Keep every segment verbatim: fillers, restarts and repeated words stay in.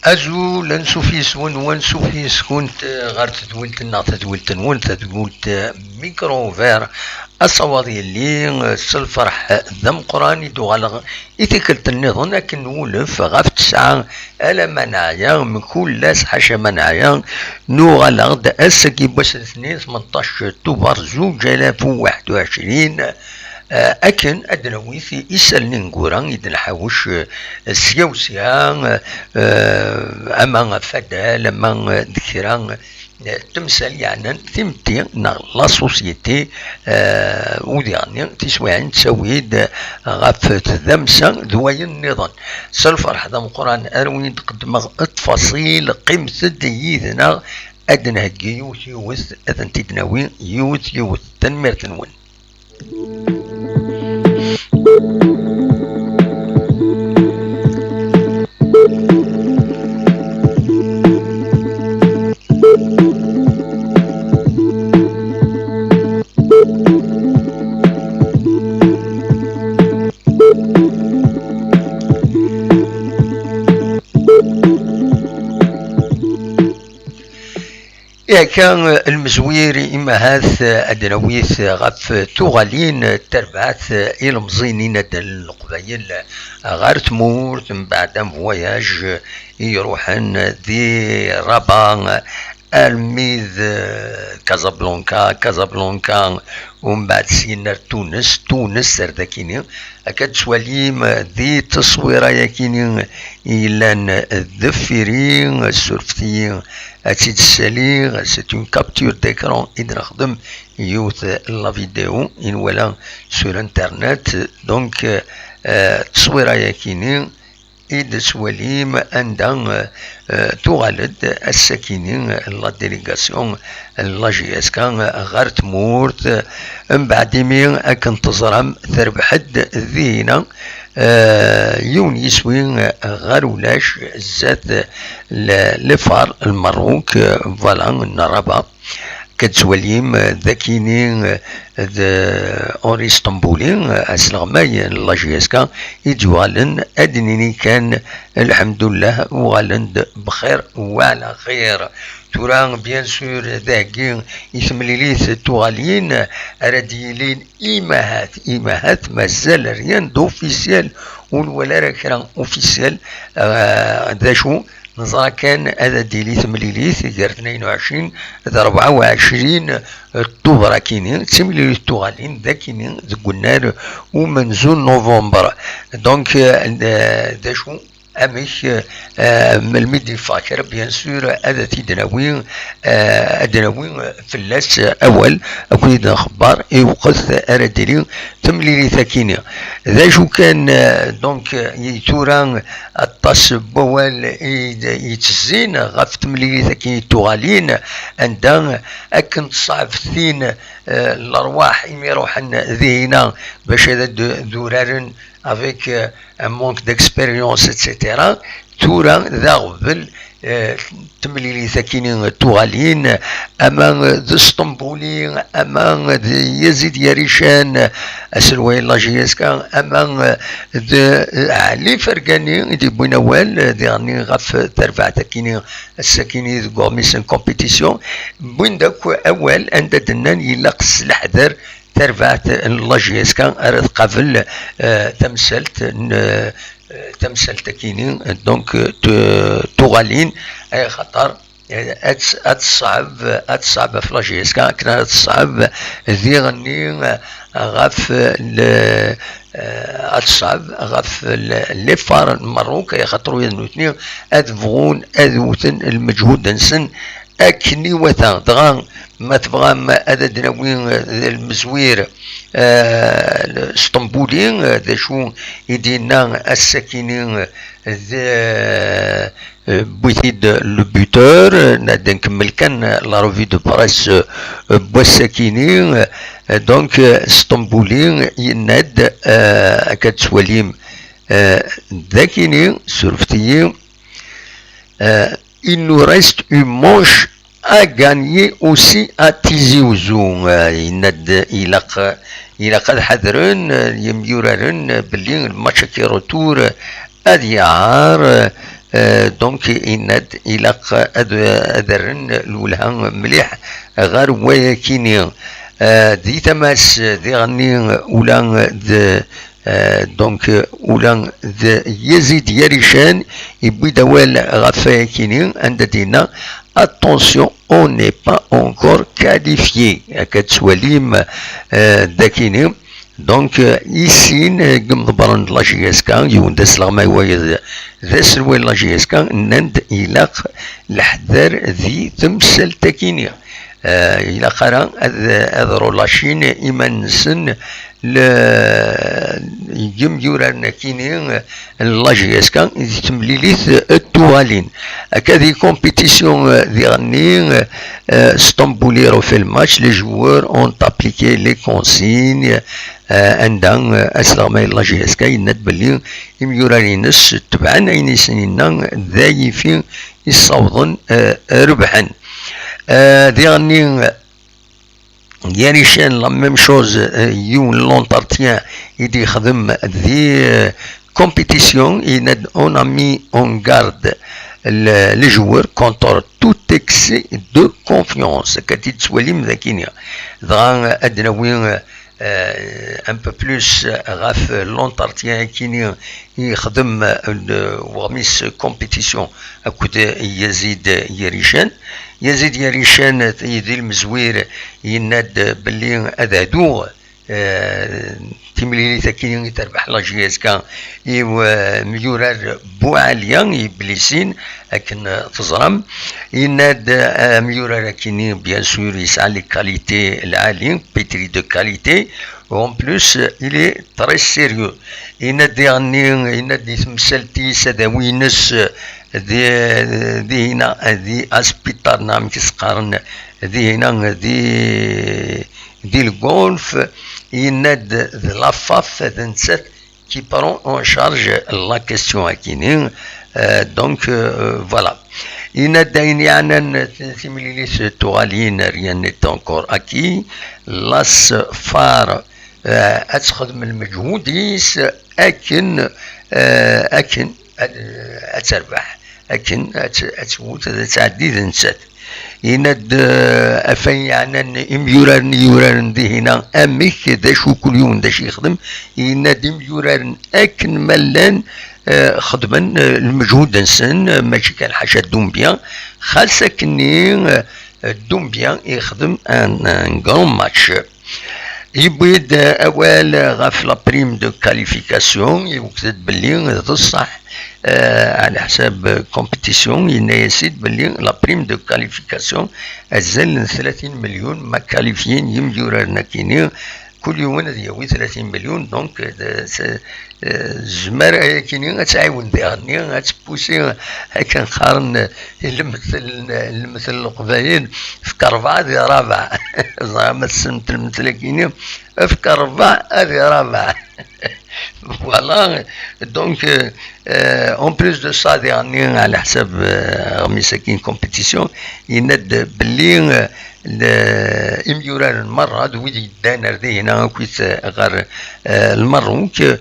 Azul, ansuf yes-wen, wansuf yes-kunt, eh, ɣer tedwilt-nneɣ, tadwilt-nwen, tadwilt, eh, Micro Ouvert. Asawaḍ yelli, eh, s lferḥ d ameqqran i d-uɣaleɣ i tikkelt nniḍen akken nwulef ɣef tesɛa alamma neɛya, mkul ass ḥaca ma neɛya, nuɣal-aɣ-d ass-agi n wass n letniyen tmenṭac tuber zuǧ alaf u waḥed u ɛecrin, eh, akken ad d-nawi ti-, isallen ineggura i d-nḥawec, eh, sya u sya, eh, ama ɣef waddal, ama, eh, d kra, eh, temsal yeɛnan timetti neɣ la société, eh, u diɣenni tiswiɛin ttawi-d ɣef tdamsa d wayen nniḍen. S lferḥ d ameqqran ara wen-d-qeddmeɣ ttfaṣil, qqimet-d yid-neɣ ad d-nheggi yiwet yiwet, ad tent-id-nawi yiwet yiwet. Tanemmirt-nwen. Akka, lmezwir imahat ad d-nawi-t ɣef tuɣalin, tarbaɛt, ilemẓiyen inaddalen n Leqbayel ɣer tmurt, mbeɛd am voyage i iruḥen di Rabat, armi d Casablanca, Casablanca, umbeɛd syin ar Tunes, Tunes ar dakini. Akka d-tettwalim di tteswira-yakini yellan deffir-i, surfet-iyi ad tt-id-ssaliɣ, c'est une capture d'écran i d-nexdem yiwet la vidéo i nwala sur internet, donc, euh, tteswira-yakini i d-tettwalim anda, euh, tuɣal-d ass-akini la délégation n la J S K ɣer tmurt, mbeɛd imi akken teẓram terbeḥ-d dihina, euh, yiwen yiswi ɣer ulac zdat le-, le Phare, Lmerruk, euh, voilà, n Rabat. Akka d-tettwalim, euh, d akini, euh, d, euh, Henri Stambouli, euh, asleɣmay n la J S K, i d-yuɣalen, ad d-nini kan, lḥemdullah, uɣalen-d bxir wa ɛla xir. Tura, bien sûr, d aheggi i temlilit tuɣalin, ara d-yilin imahat, imahat, mazal rien d'officiel, ur nwala ara kra officiel, euh, d acu, neẓra kan ad d-tili temlilit gar tnayen u ɛecrin d rebɛa u ɛecrin Tubeṛ akini, d timlilit tuɣalin d akini deg unnar umenzu n novembre. Donc, euh, d acu, amek, euh, melmi d-yeffeɣ kra, bien sûr, ad t-id-nawi, euh, ad d-nawi fell-as awal, akked nxebber i lweqt ara d-tili temlilit akini. D acu kan, euh, donc, euh, i tura aṭas n wawal i d-, yettezzin ɣef temlilit akini tuɣalin, anda akken tṣeɛbet tin, euh, lerwaḥ imi ruḥen dihina bac ad d-, d-uraren avec, euh, un manque d'expérience, et cetera. Tura d aɣbel, euh, timlilit akini tuɣalin, ama d Sṭembuli, ama d Yazid Yarican, aselway n la J S K, ama d Ɛli Fergani i d-yewwin awal diɣenni ɣef terbaɛt akini, ass-akini deg uɣmis n compétition, wwin-d akk awal anda d-nnan ilaq s leḥder terbaɛt n la J S K ara tqabel, eh, tamsalt n, eh, tamsalt akini, donc, eh, tu-, tuɣalin, ay xaṭer, eh, ad ts-, ad tṣeɛb, ad tṣeɛb ɣef la J S K akken ara tṣeɛb diɣenni, eh, ɣef le-, eh, ad tṣeɛb ɣef le-, les Phares n Merruk, ay xaṭer ula d nutni ad bɣun ad wten lmeǧhud-nsen akken iwata. Dɣa ma tebɣam ad d-nawi, eh, d lmezwir, eh, Sṭembuli, eh, d acu i d-yenna ass-akini, eh, d, eh, wwit-id le buteur, eh, ad nkemmel kan la revue de presse, eh, n wass-akini, eh, donc, eh, Sṭembuli yenna-d, eh, akka d-twalim, eh, d akini, surfet-iyi, eh, il nous reste une manche à gagner aussi à Tizi Ouzou. Euh, yenna-d ilaq, ilaq ad ḥadren, euh, yemyuraren, euh, belli lmatch-agi retour, euh, ad yaɛer, euh, donc yenna-d ilaq ad, ad rren lwelha mliḥ ɣer wayakini. Euh, di tama-s diɣenni ula d Euh, donc, euh, ula d Yazid Yarican yewwi-d awal ɣef wayakini, anda d-yenna: attention, on n'est pas encore qualifié. Akka d-twalim, euh, d akini. Donc, euh, i sin, euh, n yimḍebbren n la J S K, yiwen d asleɣmay, wayeḍ d aselway n la J S K, nnan-d ilaq leḥder di temsalt akini. Euh, ilaq ara ad, ad relâchin iman-nsen le-, yimyuraren akini n la J S K di temlilit, euh, tuɣalin. Akka di compétition, euh, diɣenni, euh, Sṭembuli refait le match, les joueurs ont appliqué les consignes, euh, anda, euh, asleɣmay n la J S K yenna-d belli imyuraren-ines tebɛen ayen i sen-yenna d ayifi i ssawḍen, euh, rebḥen. Euh, diɣenni, Yarican, la même chose, euh, yiwen n l'entretien i d-yexdem di, euh, compétition, yenna-d: on a mis en garde le, les joueurs contre tout excès de confiance. Akka i d-tettwalim d akini. Dɣa ad d-nawi, euh, un peu plus ɣef l'entretien akini i yexdem, euh, uɣmis compétition akked Yazid Yarican. Yazid Yarican, di lmezwir, yenna-d belli ad hduɣ, eh, timlilit akini i terbeḥ la J S K i, eh, myurar Buɛaliya, i Blisin, akken teẓram. Yenna-d, eh, amyurar akini, bien sûr, yesɛa les qualités lɛali, pétri de qualité, en plus, il est très sérieux. Yenna-d diɣenni, yenna-d di temsalt-is, adawi-ines, di, di hina, di asbiṭar, neɣ amek i s-qqaren, di hina, di, di lgulf, yenna-d d la FAF, d nettat qui prend en charge la question akini. Euh, donc, euh, voilà. Yenna-d ayen yeɛnan timlilit tuɣalin, rien n'est encore acquis. Las Far, euh, ad texdem lmeǧhud-is akken, euh, akken ad, ad terbeḥ, akken ad t-, ad twet, ad tɛeddi d nettat. Yenna-d, eh, ɣef wayen yeɛnan imyuraren i yuraren dihina, amek, d acu kul yiwen d acu yexdem. Yenna-d imyuraren akken ma llan, eh, xedmen, eh, lmeǧhud-nsen, eh, mačči kan ḥaca Doumbia, xas akkenni, eh, Doumbia yexdem un, un grand match. Yewwi-d awal ɣef la prime de qualification, yewwet-d belli d ṣṣeḥ, eh, ɛla ḥsab compétition, yenna-yas-id belli la prime de qualification azal n tlatin milyun ma qualifyin yimyuraren akini, kul yiwen ad yawi tlatin milyun, donc, eh, s-, eh, zmer ayakini ad tɛiwen diɣenni, ad tpusi akken qqaren, eh, lemtel, lemtel n Leqbayel, efk rebɛa di rabaɛ. Ẓriɣ ma tessnemt lemtel akini, efk rebɛa di rabaɛ. Voilà, donc, euh, euh, en plus de ça, dernier, على حسب, euh, aɣmis-agi n compétition, yenna-d belli, euh, le-, imyuraren merra d wid yeddan ar dihina akkit, euh, ɣer, euh, Lmerruk, euh,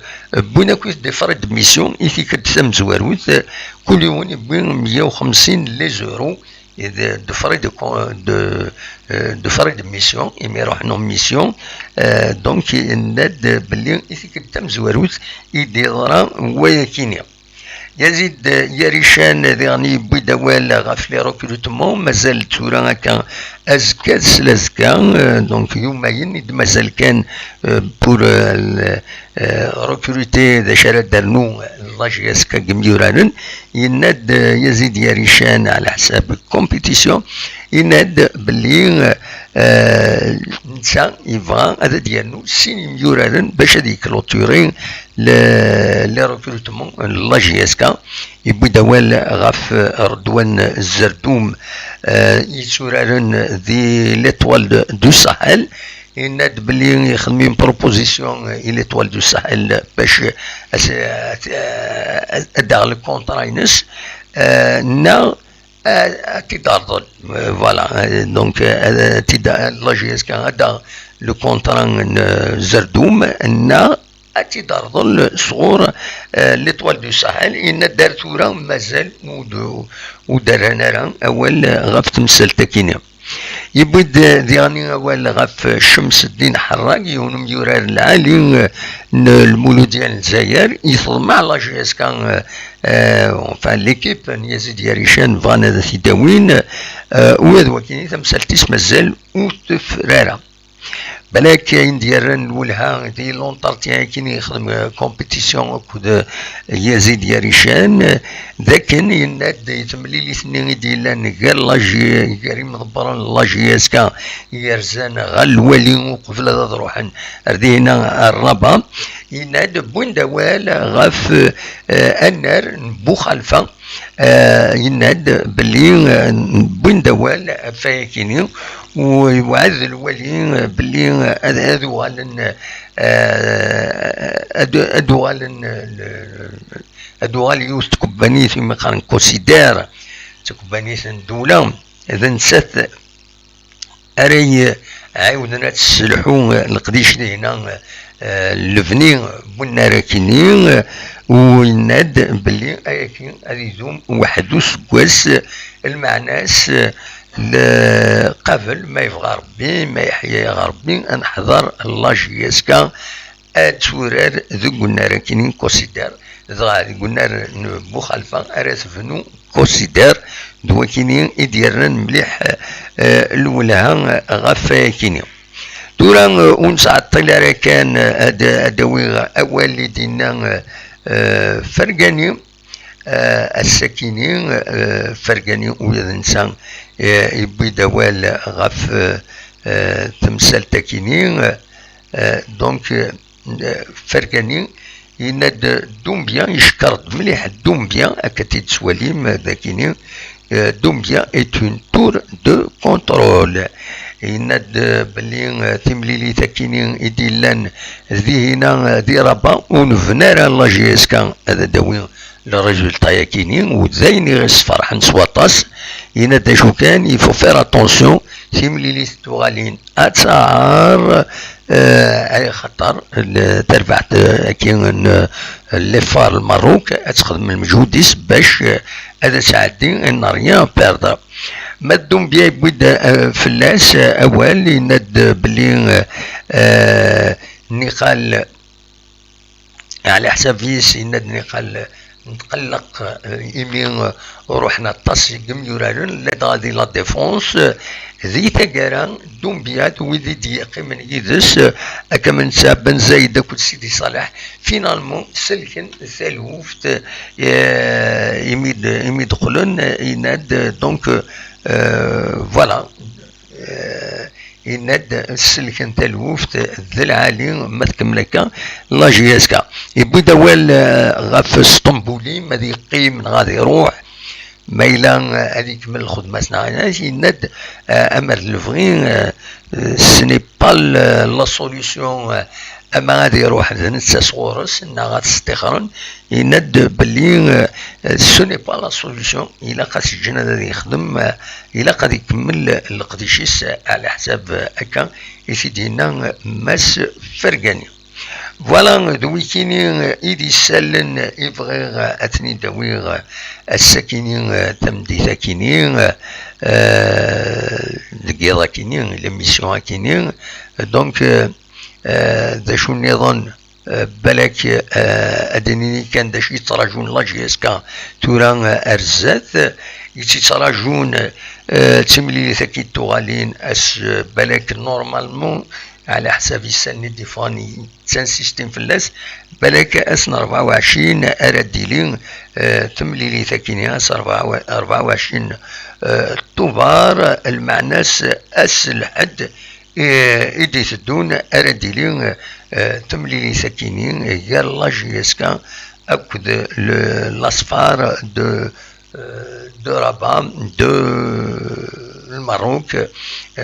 wwin akkit des frais de mission i tikkelt tamezwarut, euh, kul yiwen yewwi meyya u xemsin les euros, et de, de frais de con-, de, euh, de frais de mission, imi ruḥen en mission. Euh, donc, yenna-d belli i tikkelt tamezwarut i d-yeḍra wayakini. Yazid, euh, Yarican, diɣen yewwi-d awal ɣef les recrutements, mazal tura akka azekka d slazekka, euh, donc yumayen i d-mazal kan, euh, pour, euh, le, euh, recruter d acu ara d-ternu la J S K deg imyuraren. Yenna-d, euh, Yazid Yarican, ɛla ḥsab compétition, yenna-d belli, euh, netta yebɣa ad d-yernu sin imyuraren bac ad yeclôturer le, les recrutements n la J S K. Yewwi-d awal ɣef, euh, Redwan Zerdum, euh, yetturaren di l'Étoile de, du Sahel. Yenna-d belli yexdem une proposition i l'Étoile du Sahel bac ad, ad, ad, ad aɣ le contrat-ines, euh, neɣ, euh, ad t-id-terḍel. Euh, voilà. Euh, donc, euh, ad t-id-, la J S K ad aɣ le contrat n, euh, Zerdum, neɣ ad t-id-terḍel sɣur, euh, l'Étoile du Sahel. Yenna-d ar tura mazal ur d-, ur d-rran ara awal ɣef temsalt-akini. Yewwi-d, eh, diɣen awal ɣef, eh, Cemseddin Ḥerrag, yiwen umyurar lɛali, eh, n Lmuludya n Lezzayer, yeḍmeɛ la J S K, eh, eh, enfin, l'équipe n Yazid Yarican bɣan ad t-id-awin, eh, ula d wakini tamsalt-is mazal ur tefra ara. Balak ayen d-yerran lwelha di l'entretien akken yexdem, eh, compétition akked, eh, Yazid Yarican, eh, d akken yenna-d i temlilit-nni i d-yellan gar la J-, gar imḍebbren n la J S K yerzan ɣer lwali uqbel ad ruḥen ar dihina ar Rabat, yenna-d, wwin-d awal ɣef, eh, annar n Buxalfa, eh, yenna-d belli, eh, wwin-d awal ɣef wayakini, u yewɛed lwali, eh, belli, eh, ad, ad uɣalen, eh, ad, ad uɣalen, eh, ad uɣal yiwet tkebbanit imi qqaren Cosider, d takebbanit n ddewla, d nettat ara yi-, ɛiwden ad tesselḥu, eh, leqdic dihina, eh, lebni n unnar akini, eh, u yenna-d belli ayaki ad idum waḥed useggas, eh, lmeɛna-s, eh, qabel ma yebɣa Rebbi, ma yeḥya-yaɣ Rebbi, ad neḥḍer la J S K ad turar deg unnar akini n Cosider, dɣa deg unnar n Buxalfa ara tebnu Cosider, d wakini i d-yerran mliḥ, eh, lwelha ɣef wayakini. Tura, eh, ur nettɛeṭṭil ara kan, eh, ad, ad awiɣ awal i d-yenna, eh, eh, Fergani, eh, ass-akini, eh, Fergani ula d netta, eh, yewwi-d awal ɣef, eh, eh, temsalt-akini, eh, donc, eh, Fergani yenna-d Doumbia, yeckeṛ-d mliḥ Doumbia, akka t-id-tettwalim, eh, d akini, eh, Doumbia est une tour de contrôle. Yenna-d, eh, belli, eh, timlilit akini i d-yellan dihina, eh, di Rabat, ur nebni ara la J S K ad d-tawi le résultat-yakini, u d ayen i ɣ-yessefraḥen s waṭas. Yenna-d acu kan, il faut faire attention, timlilit tuɣalin ad taɛer, eh, ay xaṭer le-, tarbaɛt, eh, akini n, eh, l'effort Lmerruk, ad texdem lmeǧhud-is bac, eh, ad tɛeddi, elle n'a rien à perdre. Ma d Doumbia yewwi-d, eh, fell-as, eh, awal, yenna-d belli, eh, eh, niqal, ɛla ḥsab-is, yenna-d niqal netqelleq, eh, imi, eh, ruḥen aṭas n yimyuraren, ladɣa di la défense, eh, di taggara, Doumbia d wid i d-yeqqimen yid-s, eh, akka am netta Ben Zaid akked Sidi Ṣaleḥ, finalement, selken taluft, eh, imi d-, imi d-qqlen, eh, yenna-d, eh, donc, eh, voilà. Eh, yenna-d selken taluft d lɛali, ma tkemmel akka la J S K. Yewwi-d awal, eh, ɣef Sṭembuli, ma ad yeqqim neɣ ad iruḥ. ma yella, eh, ad ikemmel lxedma-s neɣ yenna-d, eh, amer d lebɣi, eh, eh, ce n'est pas le- la solution, eh, ama ad iruḥ d netta sɣur-s neɣ ad t-stixren, yenna-d belli, eh, eh, ce n'est pas la solution, ilaq ad t-ǧǧen ad yexdem, eh, ilaq ad ikemmel leqdic-is, eh, ɛla ḥsab, eh, akka i t-id-yenna, eh, Mass Fergani. Voilà, d wikini i d isallen i bɣiɣ ad ten-id-awiɣ ass-akini, tameddit-akini, euh, deg yiḍ akini, l'émission akini. Donc, euh, euh, d acu nniḍen, euh, balak, euh, ad d-nini kan d acu yettrajun la J S K tura, euh, ar zdat, yettrajun, euh, d timlilit-agi d-tuɣalin ass, euh, balak normalement, ɛla ḥsab isallen i d-iffɣen, ttansistin fell-as, balak ass n rebɛa u ɛecrin ara d-tili, eh, temlilit akini, ass rebɛa u ɛecrin, eh, Tubeṛ, lmeɛna-s ass n lḥedd, eh, i d-iteddun ara d-tili, eh, temlilit akini gar la J S K akked le- l'ASFAR de euh, de Rabat, de Maroc.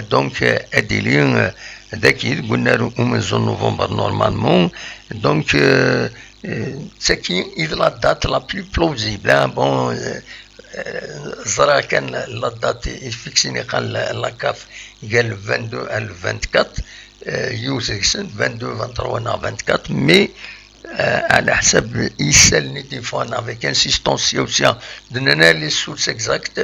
Donc, euh, ad d-tili, euh, dagi deg unnar umenzu n novembre, normalement. Donc, euh, euh, c'est qui est la date la plus plausible, hein. Bon, euh, euh, ẓriɣ kan la date est fixée, la, la CAF, il y a le vingt-deux à le vingt-quatre, euh, yiwet deg-sen, vingt-deux, vingt-trois neɣ vingt-quatre, mais euh, ɛla ḥsab isallen i d-iffɣen avec insistance sya u sya, d-nnan les sources exactes,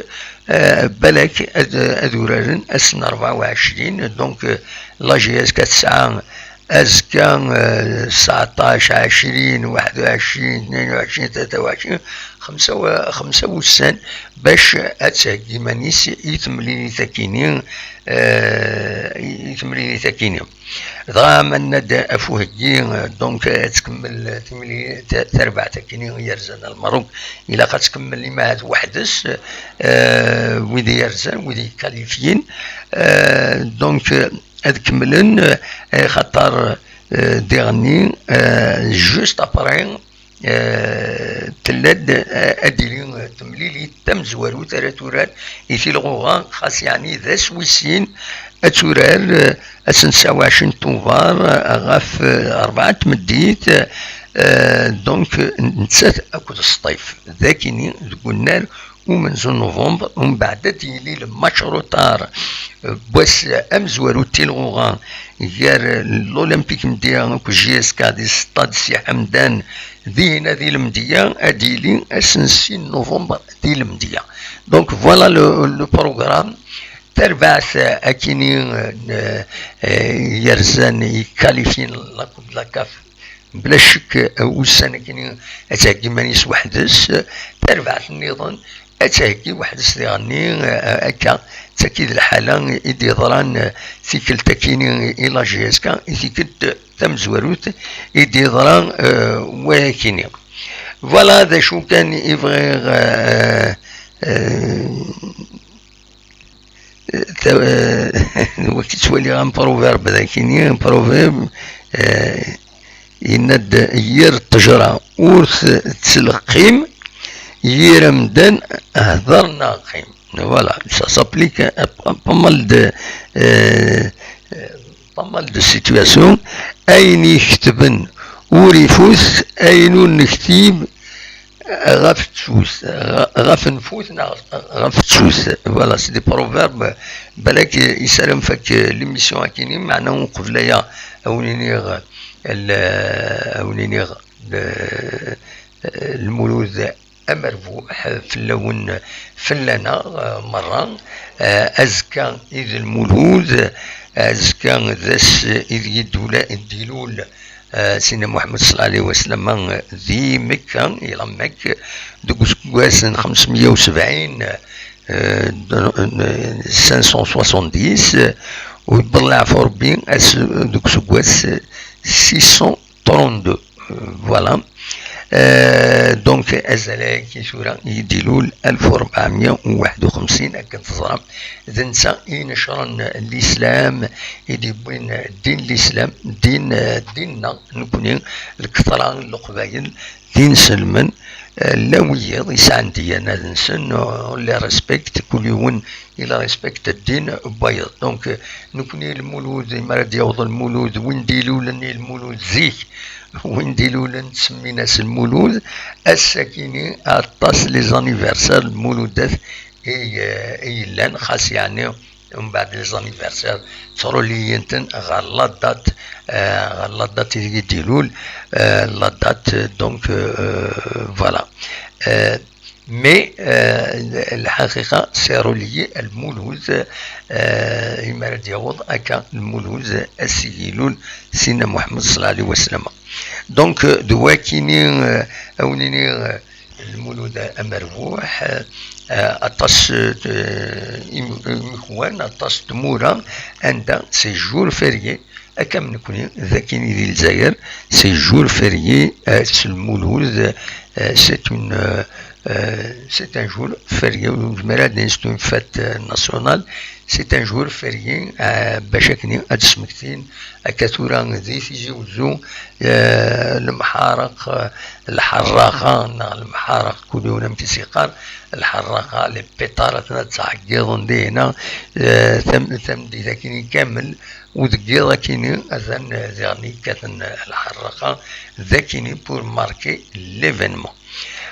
euh, balak ad, ad uraren ass n rebɛa u ɛecrin, donc, euh, la J S K tesɛa azekka, euh, tseɛṭac, ɛecrin, waḥed u ɛecrin, tnin u ɛecrin, tlata u ɛecrin, xemsa u- xemsa wussan bac ad theggi iman-is i temlilit akini, euh, i i temlilit akini. Dɣa ma nenna-d ɣef uheggi, donc, ad tkemmel timli- ta- tarbaɛt akini yerzan ar Lmerruk, ilaq ad tkemmel imahat weḥd-s, euh, wid yerzan, wid yekkalifyin, euh, donc, ad kemmlen, euh, xaṭer, euh, diɣenni, euh, juste après, euh, tella-d, euh, ad d-tili, euh, temlilit tamezwarut ara turar i Tilɣuɣa, xas yeɛni d ass wis sin ad turar, euh, ass n tesɛa u ɛecrin Tubeṛ, euh, ɣef, euh, rebɛa n tmeddit, euh, donc, euh, nettat akked Sṭif, d akini deg unnar umenzu n novembre, umbeɛd ad d-yili le match retard, euh, n wass amezwaru n Tilɣuɣa gar, euh, l'Olympique Mdia akked J S K di stade Si Ḥemdan, dinna di Lemdeyya, ad d-yili ass n sin novembre di Lemdeyya. Donc voilà le, le programme. Tarbaɛt, euh, akini, euh, euh, yerzan, yekkalifyin la Coupe de la CAF, bla ccek, euh, ussan akini ad theggi iman-is weḥd-s, euh, tarbaɛt nniḍen ad theggi weḥd-s diɣenni, euh, akka. D taki d lḥala i d-yeḍran, euh, tikkelt akini i la J S K, i tikkelt tamezwarut i d-yeḍra, euh, wayakini. Voilà d acu kan i bɣiɣ, euh, euh, ta- euh, wagi ttwaliɣ un proverbe dagini, un proverbe, euh, yenna-d: yir ṭṭejra ur t- tettleqqim, yir amdan hder neɣ qqim. Voilà, ça s'applique à, à pas mal de, euh, euh, pas mal de situations. Ayen iketben ur ifut, ayen ur nektib ɣef tfut, ɣ- ɣef nfut neɣ ɣef tfut. Voilà, c'est des proverbes. Balak yessaram fak l'émission akini, meɛna uqbel aya, a wen-iniɣ, l- a wen-iniɣ, l- lmulud amerbuḥ fell-awen, fell-aneɣ, eh, merra. Eh, azekka i d lmulud, azekka d ass ideg d-ilul, eh, Sidna Muḥemmed صلى الله عليه وسلم di Mekka, ila Mekk, deg useggas n xemsmeyya u sebɛin, eh, cinq cent soixante-dix, eh, u yeṭṭel leɛfu Rebbi ass deg useggas six cent trente-deux. Euh, voilà. Euh, donc, azal-agi tura i d-ilul alef u rebɛemya u waḥed u xemsin, akken teẓram, d netta i inecren l'islam, i d-yewwin ddin l'islam, ddin, ddin-nneɣ nekni, lketra n leqbayel, d inselmen, Llan wiyiḍ yesɛan ddiyanat-nsen, on les respecte, kul yiwen il respecte ddin n wayeḍ. Donc, euh, nekni lmulud, mi ara d-yaweḍ lmulud, win d-ilulen i lmulud zik, win d-ilulen ttsemmin-as lmulud, ass-akini aṭas les anniversaires, lmuludat i, euh, i yellan, xas yeɛni mbeɛd les anniversaires, ttruliyen-ten ɣer la date, euh, ɣer la date ideg i d-ilul, euh, la date, donc, euh, euh, voilà. Euh, mais, euh, lḥaqiqa, c'est relié à lmulud, euh, imi ara d-yaweḍ akka lmulud, ass i ilul Sidna Muḥemmed صلى الله عليه وسلم. Donc, euh, d wakini, euh, a wen-iniɣ, euh, lmulud amerbuḥ, euh, aṭas, euh, im-, imekwan, aṭas n tmura, anda c'est jour férié, akka am nekni, d akin i di Lezzayer, c'est jour férié, euh, s lmulud, euh, c'est une, euh, euh, c'est un jour férié, ur nezmir ad d-nini c'est une fête, euh, nationale, c'est un jour férié, euh, bac akken ad d-smektin, akka tura di Tizi Wezzu, euh, lemḥareq, euh, lḥerraqa, neɣ lemḥareq, kul yiwen amek i s-yeqqar, lḥerraqa, les pétards, atna ttɛeggiḍen dihna, euh, tam-, tameddit akini kamel, u deg yiḍ akini, atan, euh, diɣen kkaten, euh, lḥerraqa, d akini pour marquer l'événement.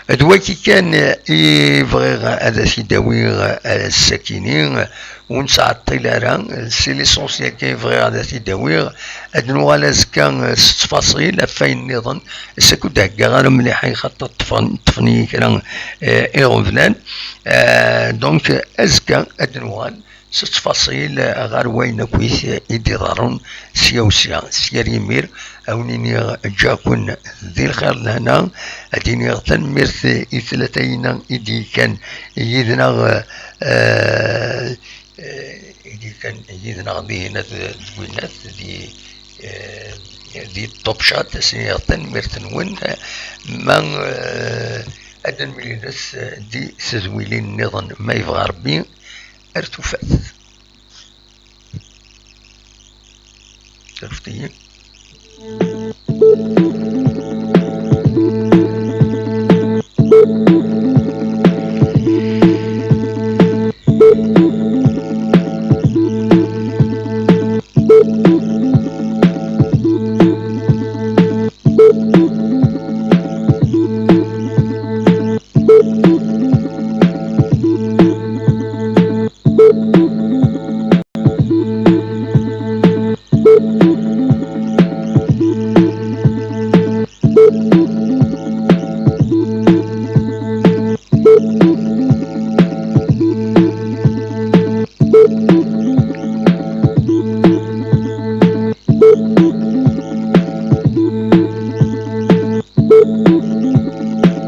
D waki kan, euh, i bɣiɣ ad as-id-awiɣ, euh, ass-akini, euh, ur nettɛeṭṭil ara, c'est l'essentiel kan i bɣiɣ ad as-id-awiɣ, ad nuɣal azekka, euh, s ttfaṣil ɣef wayen nniḍen, ass-a ur d-heggaɣ ara mliḥ, i xaṭer ṭṭfen, ṭṭfen-iyi kra, euh, iɣeblan. Euh, donc, azekka ad nuɣal s ttfaṣil ɣer wayen akkit i d-iḍerrun sya u sya. S yir yimir, a wen-iniɣ ǧǧaɣ-ken di lxir d lehna, ad iniɣ tanemmirt i tlata-ina i d-yekkan yid-neɣ, eh, eh, i d-yekkan yid-neɣ dihin at, deg winnat, di, eh, di Top Chat, ad s-iniɣ tanemmirt-nwen. Ma, eh, ad d-nemlilet di tedwilin nniḍen, ma yebɣa Rebbi, ar tufat. Terfed-iyi.